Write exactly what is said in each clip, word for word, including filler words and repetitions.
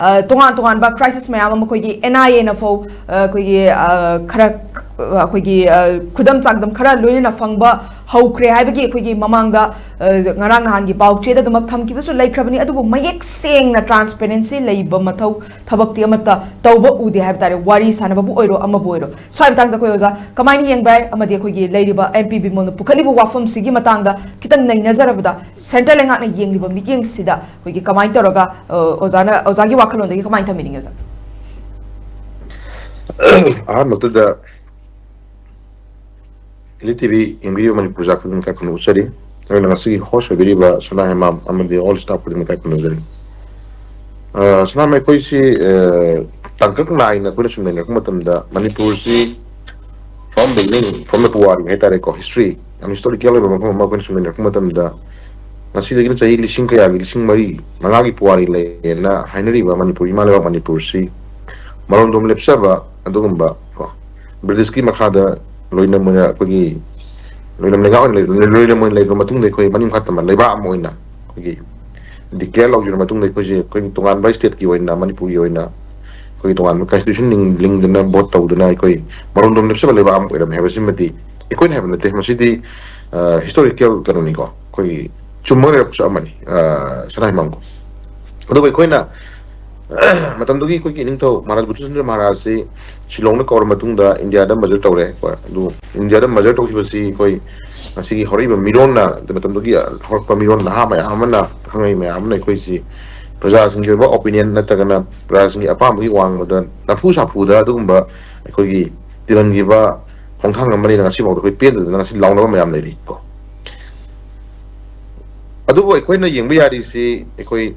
ꯑ, ꯇꯣꯉꯥꯟ ꯇꯣꯉꯥꯟꯕ crisis ꯃꯌꯥꯝ ꯑꯃ ꯑꯩꯈꯣꯏꯒꯤ N I A ꯅ ꯐꯥꯎ, ꯑ, ꯑꯩꯈꯣꯏꯒꯤ, ꯑ, ꯈꯔ, ꯑ, ꯑꯩꯈꯣꯏꯒꯤ, ꯑ, ꯈꯨꯗꯝ ꯆꯥꯡꯗꯝ ꯈꯔ ꯂꯣꯏꯅꯅ ꯐꯪꯕ ꯍꯧꯈ꯭ꯔꯦ ꯍꯥꯏꯕꯒꯤ ꯑꯩꯈꯣꯏꯒꯤ ꯃꯃꯥꯡꯗ, ꯑ, ꯉꯔꯥꯡ ꯅꯍꯥꯟꯒꯤ ꯄꯥꯎꯆꯦꯗ ꯑꯗꯨꯃꯛ ꯊꯝꯈꯤꯕꯁꯨ ꯂꯩꯈ꯭ꯔꯕꯅꯤ꯫ ꯑꯗꯨꯕꯨ ꯃꯌꯦꯛ ꯁꯦꯡꯅ transparency ꯂꯩꯕ ꯃꯊꯧ ꯊꯕꯛꯇꯤ ꯑꯃꯠꯇ ꯇꯧꯕ ꯎꯗꯦ ꯍꯥꯏꯕ ꯇꯥꯔꯦ, ꯋꯥꯔꯤ ꯁꯥꯟꯅꯕꯕꯨ ꯑꯣꯏꯔꯣ, ꯑꯃꯕꯨ ꯑꯣꯏꯔꯣ꯫ ꯁ꯭ꯋꯥꯏ ꯃꯇꯥꯡꯗ ꯑꯩꯈꯣꯏ ꯑꯣꯖꯥ ꯀꯃꯥꯏꯅ ꯌꯦꯡꯕ ꯌꯥꯏ? ꯑꯃꯗꯤ ꯑꯩꯈꯣꯏꯒꯤ ꯂꯩꯔꯤꯕ M P ꯕꯤꯃꯣꯜꯅ ꯄꯨꯈꯠꯂꯤꯕ ꯋꯥꯐꯝꯁꯤꯒꯤ ꯃꯇꯥꯡꯗ ꯈꯤꯇꯪ ꯅꯩꯅꯖꯔꯕꯗ, central ꯂꯩꯉꯥꯛꯅ ꯌꯦꯡꯂꯤꯕ ꯃꯤꯠꯌꯦꯡꯁꯤꯗ ꯑꯩꯈꯣꯏꯒꯤ ꯀꯃꯥꯏꯅ ꯇꯧꯔꯒ, ꯑ, ꯑꯣꯖꯥꯅ, ꯑꯣꯖꯥꯒꯤ ꯋꯥꯈꯜꯂꯣꯟꯗꯒꯤ ꯀꯃꯥꯏꯅ ꯊꯝꯕꯤꯅꯤꯡꯉꯤ, ꯑꯣꯖꯥ? ꯑꯍꯥꯟꯕꯗꯨꯗ ꯏꯂꯤ ꯇꯤꯚꯤ ꯌꯦꯡꯕꯤꯔꯤꯕ ꯃꯅꯤꯄꯨꯔ ꯖꯥꯠ ꯈꯨꯗꯤꯡꯃꯛ ꯏꯀꯥꯏ ꯈꯨꯝꯅꯕ ꯎꯠꯆꯔꯤ꯫ ꯑꯗꯨꯅ ꯉꯁꯤꯒꯤ host ꯑꯣꯏꯕꯤꯔꯤꯕ ꯁꯅꯥ ꯍꯦꯃꯥꯝ ꯑꯃꯗꯤ all staff ꯈꯨꯗꯤꯡꯃꯛ ꯏꯀꯥꯏ ꯈꯨꯝꯅꯖꯔꯤ꯫ ꯑ, ꯁꯅꯥ ꯍꯦꯃꯥꯝ, ꯑꯩꯈꯣꯏꯁꯤ, ꯑ, ꯇꯥꯡꯀꯛ ꯅꯥꯏꯅ ꯑꯩꯈꯣꯏꯅ ꯁꯨꯝ ꯅꯩꯅꯔꯛꯄ ꯃꯇꯝꯗ ꯃꯅꯤꯄꯨꯔꯁꯤ from beginning, from the ꯄꯨꯋꯥꯔꯤ ꯍꯥꯏꯇꯥꯔꯦꯀꯣ, history, ꯌꯥꯝ historical ꯑꯣꯏꯕ ꯃꯐꯝ ꯑꯃ ꯑꯩꯈꯣꯏꯅ ꯁꯨꯝ ꯅꯩꯅꯔꯛꯄ ꯃꯇꯝꯗ ꯉꯁꯤꯗꯒꯤꯅ ꯆꯍꯤ ꯂꯤꯁꯤꯡ ꯀꯌꯥꯒꯤ, ꯂꯤꯁꯤꯡ ꯃꯔꯤ, ꯃꯉꯥꯒꯤ ꯄꯨꯋꯥꯔꯤ ꯂꯩꯌꯦꯅ ꯍꯥꯏꯅꯔꯤꯕ ꯃꯅꯤꯄꯨꯔ, ꯏꯃꯥ ꯂꯩꯕꯥꯛ ꯃꯅꯤꯄꯨꯔꯁꯤ ꯃꯔꯣꯝꯗꯣꯝ ꯂꯦꯞꯆꯕ ꯑꯗꯨꯒꯨꯝꯕ ꯀꯣ, ꯕ꯭ꯔꯤꯇꯤꯁꯀꯤ ꯃꯈꯥꯗ ꯂꯣꯏꯅ ꯃꯣꯏꯅ ꯑꯩꯈꯣꯏꯒꯤ ꯂꯣꯏꯅ ꯂꯩꯉꯥꯛ ꯑꯣꯏꯅ ꯂꯩ-, ꯂꯣꯏꯅ ꯃꯣꯏꯅ ꯂꯩꯈ꯭ꯔ ꯃꯇꯨꯡꯗ ꯑꯩꯈꯣꯏ ꯃꯅꯤꯡ ꯃꯈꯥ ꯇꯝꯕ ꯂꯩꯕꯥꯛ ꯑꯃ ꯑꯣꯏꯅ ꯑꯩꯈꯣꯏꯒꯤ declare ꯂꯧꯈꯤꯕ ꯃꯇꯨꯡꯗ ꯑꯩꯈꯣꯏꯁꯦ ꯑꯩꯈꯣꯏꯒꯤ ꯇꯣꯉꯥꯟꯕ state ꯀꯤ ꯑꯣꯏꯅ, ꯃꯅꯤꯄꯨꯔꯒꯤ ꯑꯣꯏꯅ ꯑꯩꯈꯣꯏꯒꯤ ꯇꯣꯉꯥꯟꯕ constitution ꯂꯤꯡ-, ꯂꯤꯡꯗꯅ vote ꯇꯧꯗꯅ ꯑꯩꯈꯣꯏ ꯃꯔꯣꯝꯗꯣꯝ ꯂꯦꯞꯆꯕ ꯂꯩꯕꯥꯛ ꯑꯃ ꯑꯣꯏꯔꯝꯃꯦ ꯍꯥꯏꯕꯁꯤꯃꯗꯤ ꯑꯩꯈꯣꯏꯅ ꯍꯥꯏꯕ ꯅꯠꯇꯦ, ꯃꯁꯤꯗꯤ, ꯑ, historical ꯀꯩꯅꯣꯅꯤꯀꯣ, ꯑꯩꯈꯣꯏꯒꯤ ꯆꯨꯝꯃꯒ ꯂꯩꯔꯛꯄꯁꯨ ꯑꯃꯅꯤ, ꯑ, ꯁꯅꯥ ꯍꯦꯃꯥꯝꯀꯣ꯫ ꯑꯗꯨꯒ ꯑꯩꯈꯣꯏꯅ ꯃꯇꯝꯗꯨꯒꯤ ꯑꯩꯈꯣꯏꯒꯤ ꯏꯅꯤꯡꯊꯧ ꯃꯍꯥꯔꯥꯖ ꯕꯨꯙꯆꯟꯗ꯭ꯔ ꯃꯍꯥꯔꯥꯖꯁꯤ ꯁꯤꯂꯣꯡꯗ ꯀꯧꯔ ꯃꯇꯨꯡꯗ ꯏꯟꯗꯤꯌꯥꯗ merger ꯇꯧꯔꯦ꯫ ꯑꯗꯨ ꯏꯟꯗꯤꯌꯥꯗ merger ꯇꯧꯈꯤꯕꯁꯤ ꯑꯩꯈꯣꯏ ꯉꯁꯤꯒꯤ ꯍꯧꯔꯛꯏꯕ ꯃꯤꯔꯣꯟꯅ, ꯃꯇꯝꯗꯨꯒꯤ ꯍꯧꯔꯛꯄ ꯃꯤꯔꯣꯟ ꯅꯍꯥ ꯃꯌꯥꯝ ꯑꯃꯅ, ꯑꯈꯪ ꯑꯍꯩ ꯃꯌꯥꯝ ꯑꯃꯅ ꯑꯩꯈꯣꯏꯁꯤ ꯄ꯭ꯔꯖꯥꯁꯤꯡꯒꯤ ꯑꯣꯏꯕ opinion ꯅꯠꯇ꯭ꯔꯒꯅ ꯄ꯭ꯔꯖꯥꯁꯤꯡꯒꯤ ꯑꯄꯥꯝꯕꯒꯤ ꯋꯥꯡꯃꯗ ꯅꯝꯐꯨ ꯁꯥꯐꯨꯗ ꯑꯗꯨꯒꯨꯝꯕ ꯑꯩꯈꯣꯏꯒꯤ ꯇꯤꯔꯟꯈꯤꯕ ꯈꯣꯡꯊꯥꯡ ꯑꯃꯅꯤꯅ ꯉꯁꯤꯐꯥꯎꯗ ꯑꯩꯈꯣꯏ ꯄꯦꯟꯗꯗꯅ ꯉꯁꯤ ꯂꯥꯎꯅꯕ ꯃꯌꯥꯝ ꯂꯩꯔꯤ ꯀꯣ꯫ ꯑꯗꯨꯕꯨ ꯑꯩꯈꯣꯏꯅ ꯌꯦꯡꯕ ꯌꯥꯔꯤꯁꯤ, ꯑꯩꯈꯣꯏ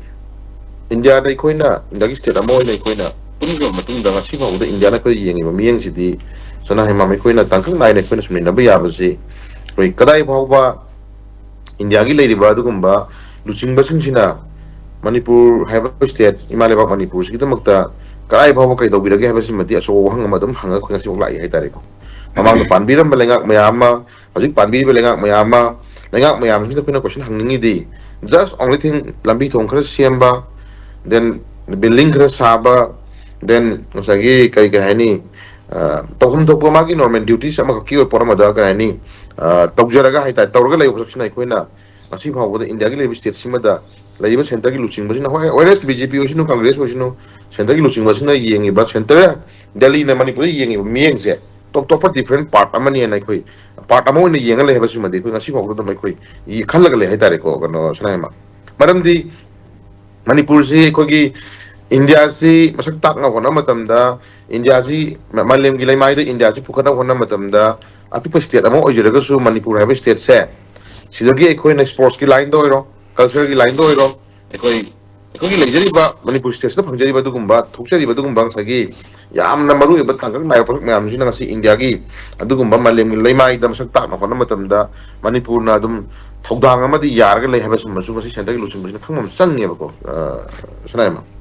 ꯏꯟꯗꯤꯌꯥꯗ, ꯑꯩꯈꯣꯏꯅ ꯏꯟꯗꯤꯌꯥꯒꯤ state ꯑꯃ ꯑꯣꯏꯅ ꯑꯩꯈꯣꯏꯅ ꯄꯨꯟꯈ꯭ꯔꯕ ꯃꯇꯨꯡꯗ ꯉꯁꯤ ꯐꯥꯎꯕꯗ ꯏꯟꯗꯤꯌꯥꯅ ꯑꯩꯈꯣꯏ ꯌꯦꯡꯉꯤꯕ ꯃꯤꯠꯌꯦꯡꯁꯤꯗꯤ, ꯁꯅꯥ ꯍꯦꯃꯥꯝ, ꯑꯩꯈꯣꯏꯅ ꯇꯥꯡꯀꯛ ꯅꯥꯏꯅ ꯑꯩꯈꯣꯏꯅ ꯁꯨꯝ ꯅꯩꯅꯕ ꯌꯥꯕꯁꯤ, ꯑꯩꯈꯣꯏ ꯀꯗꯥꯏ ꯐꯥꯎꯕ ꯏꯟꯗꯤꯌꯥꯒꯤ ꯂꯩꯔꯤꯕ ꯑꯗꯨꯒꯨꯝꯕ ꯂꯨꯆꯤꯡꯕꯁꯤꯡꯁꯤꯅ ꯃꯅꯤꯄꯨꯔ ꯍꯥꯏꯕ state, ꯏꯃꯥ ꯂꯩꯕꯥꯛ ꯃꯅꯤꯄꯨꯔꯁꯤꯒꯤꯗꯃꯛꯇ ꯀꯗꯥꯏ ꯐꯥꯎꯕ ꯀꯩ ꯇꯧꯕꯤꯔꯒꯦ ꯍꯥꯏꯕꯁꯤꯃꯗꯤ ꯑꯆꯧꯕ ꯋꯥꯍꯪ ꯑꯃ ꯑꯗꯨꯝ ꯍꯪꯉꯒ ꯑꯩꯈꯣꯏ ꯉꯁꯤꯐꯥꯎ ꯂꯥꯛꯏ ꯍꯥꯏꯇꯥꯔꯦꯀꯣ꯫ ꯃꯃꯥꯡꯗ ꯄꯥꯟꯕꯤꯔꯝꯕ ꯂꯩꯉꯥꯛ ꯃꯌꯥꯝ ꯑꯃ, ꯍꯧꯖꯤꯛ ꯄꯥꯟꯕꯤꯔꯤꯕ ꯂꯩꯉꯥꯛ ꯃꯌꯥꯝ ꯑꯃ, ꯂꯩꯉꯥꯛ ꯃꯌꯥꯝꯁꯤꯗ ꯑꯩꯈꯣꯏꯅ question ꯍꯪꯅꯤꯡꯉꯤꯗꯤ, just only thing, ꯂꯝꯕꯤ ꯊꯣꯡ ꯈꯔ ꯁꯦꯝꯕ, then ꯕꯤꯜꯗꯤꯡ ꯈꯔ ꯁꯥꯕ, then ꯉꯁꯥꯏꯒꯤ ꯀꯩ ꯀꯩ ꯍꯥꯏꯅꯤ, ꯑ, ꯇꯧꯐꯝ ꯊꯣꯛꯄ ꯃꯥꯒꯤ normal duties ꯑꯃꯈꯛꯀꯤ ꯑꯣꯏꯕ ꯄꯣꯠ ꯑꯃꯗ ꯀꯩ ꯍꯥꯏꯅꯤ, ꯑ, ꯇꯧꯖꯔꯒ ꯍꯥꯏꯇꯥꯔꯦ, ꯇꯧꯔꯒ ꯂꯩꯕ ꯄꯣꯠꯁꯛꯁꯤꯅ ꯑꯩꯈꯣꯏꯅ ꯉꯁꯤ ꯐꯥꯎꯕꯗ ꯏꯟꯗꯤꯌꯥꯒꯤ ꯂꯩꯔꯤꯕ state ꯁꯤꯃꯗ ꯂꯩꯔꯤꯕ centre ꯒꯤ ꯂꯨꯆꯤꯡꯕꯁꯤꯅ, ꯍꯣꯏ, whether B J P ꯑꯣꯏꯁꯅꯨ, Congress ꯑꯣꯏꯁꯅꯨ, centre ꯒꯤ ꯂꯨꯆꯤꯡꯕꯁꯤꯅ ꯌꯦꯡꯉꯤꯕ, centre, ꯗꯦꯜꯂꯤꯅ ꯃꯅꯤꯄꯨꯔꯗ ꯌꯦꯡꯉꯤꯕ ꯃꯤꯠꯌꯦꯡꯁꯦ ꯇꯣꯞ ꯇꯣꯞꯄ different part ꯑꯃꯅꯦꯅ ꯑꯩꯈꯣꯏ part ꯑꯃ ꯑꯣꯏꯅ ꯌꯦꯡꯉ ꯂꯩ ꯍꯥꯏꯕꯁꯤꯃꯗꯤ ꯑꯩꯈꯣꯏ ꯉꯁꯤ ꯐꯥꯎꯕꯗ ꯑꯗꯨꯝ ꯑꯩꯈꯣꯏ ꯈꯜꯂꯒ ꯂꯩ ꯍꯥꯏꯇꯥꯔꯦꯀꯣ, ꯀꯩꯅꯣ, ꯁꯅꯥꯌꯥꯏꯃ꯫ ꯃꯔꯝꯗꯤ ꯃꯅꯤꯄꯨꯔꯁꯤ ꯑꯩꯈꯣꯏꯒꯤ ꯏꯟꯗꯤꯌꯥꯁꯤ ꯃꯁꯛ ꯇꯥꯛꯅ ꯍꯣꯠꯅꯕ ꯃꯇꯝꯗ, ꯏꯟꯗꯤꯌꯥꯁꯤ ꯃ-, ꯃꯥꯂꯦꯝꯒꯤ ꯂꯩꯃꯥꯏꯗ ꯏꯟꯗꯤꯌꯥꯁꯤ ꯄꯨꯈꯠꯅꯕ ꯍꯣꯠꯅꯕ ꯃꯇꯝꯗ, ꯑꯄꯤꯛꯄ state ꯑꯃ ꯑꯣꯏꯖꯔꯒꯁꯨ ꯃꯅꯤꯄꯨꯔ ꯍꯥꯏꯕ state ꯁꯦ, ꯁꯤꯗꯒꯤ ꯑꯩꯈꯣꯏꯅ sports ꯀꯤ line ꯗ ꯑꯣꯏꯔꯣ, culture ꯒꯤ line ꯗ ꯑꯣꯏꯔꯣ, ꯑꯩꯈꯣꯏ, ꯑꯩꯈꯣꯏꯒꯤ ꯂꯩꯖꯔꯤꯕ ꯃꯅꯤꯄꯨꯔ state ꯁꯤꯗ ꯐꯪꯖꯔꯤꯕ ꯑꯗꯨꯒꯨꯝꯕ, ꯊꯣꯛꯆꯔꯤꯕ ꯑꯗꯨꯒꯨꯝꯕ ꯉꯁꯥꯏꯒꯤ ꯌꯥꯝꯅ ꯃꯔꯨ ꯑꯣꯏꯕ ꯇꯥꯡꯀꯛ ꯅꯥꯏꯕ ꯄꯣꯠꯁꯛ ꯃꯌꯥꯝꯁꯤꯅ ꯉꯁꯤ ꯏꯟꯗꯤꯌꯥꯒꯤ ꯑꯗꯨꯒꯨꯝꯕ ꯃꯥꯂꯦꯝꯒꯤ ꯂꯩꯃꯥꯏꯗ ꯃꯁꯛ ꯇꯥꯛꯅ ꯍꯣꯠꯅꯕ ꯃꯇꯝꯗ ꯃꯅꯤꯄꯨꯔꯅ ꯑꯗꯨꯝ ꯊꯧꯗꯥꯡ ꯑꯃꯗꯤ ꯌꯥꯔꯒ ꯂꯩ ꯍꯥꯏꯕꯁꯤꯃꯁꯨ ꯉꯁꯤ centre ꯒꯤ ꯂꯨꯆꯤꯡꯕꯁꯤꯅ ꯈꯪꯕ ꯑꯃ ꯆꯪꯉꯦꯕꯀꯣ, ꯑ, ꯁꯅꯥꯌꯥꯏꯃ꯫